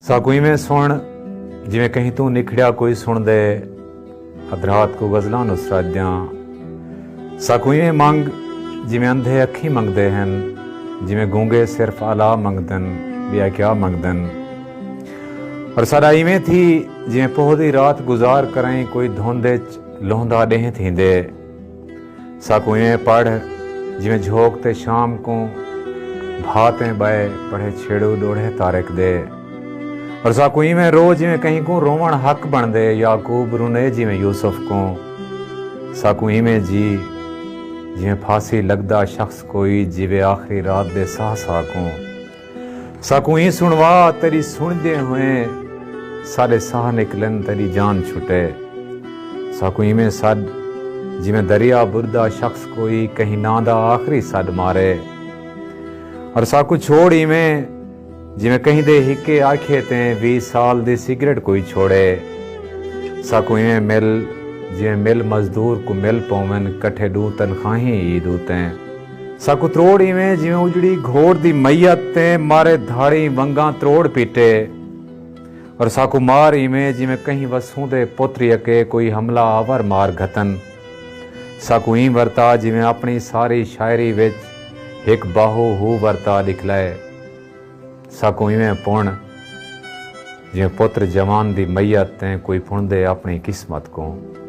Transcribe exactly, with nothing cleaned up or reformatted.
ساکوں ایویں سݨ جیویں کہیں توں نکھڑیا کوئی سݨدے، حضرات کوں غزلاں نصرت دیاں۔ ساکوں ایویں منگ جیویں اندھے اکھیں منگدے ہن، جیویں گونگے صرف الا منگدن، ٻیا کیا منگدن؟ اور ساݙا ایویں تھی جیویں پوہ دی رات گزار کرائیں کوئی دھند اچ لہندا ݙینہہ تھیندے۔ ساکوں ایویں پڑھ جیویں جھوک تے شام کوں بھاتیں ٻئے پڑھے چھیڑو ݙوڑھے طارق دے۔ اور ساکوں ایویں رو جیویں کہیں کوں رووݨ حق بݨدے، یعقوب رونے جیویں یوسف کوں۔ ساکوں ایویں جی جیویں پھاسی لڳدا شخص کوئی جیوے آخری رات دے ساہ ساہ کوں۔ ساکوں ایں سݨوا تیݙی سݨدے ہوئیں ساݙے ساہ نکلن، تیݙی جان چھٹے۔ ساکوں ایویں سݙ جیویں دریا بردا شخص کوئی کہیں ناں دا آخری سݙ مارے۔ اور ساکوں چھوڑ ایویں جیویں کہیں دے ہکے آکھے تیں ویہہ سال دی سگریٹ کوئی چھوڑے۔ ساکوں ایویں مل جیویں مل مزدور کوں مل پوون کٹھے ݙو تنخواہیں عید اتے۔ ساکوں تروڑ ایویں جیویں اجڑی گھوڑ دی میت تے مارے دھاڑیں ونگاں تروڑ پیٹے۔ اور ساکوں مار ایویں جیویں کہیں وسوں دے پتر یکے کوئی حملہ آور مار گھتن۔ ساکوں ایں ورتا جیویں اپݨی ساری شاعری وچ ہک باہو ہو ورتا ݙکھلائے۔ ساکوں ایویں پݨ جیویں پتر جوان دی میت تیں کوئی پݨدے اپݨی قسمت کوں۔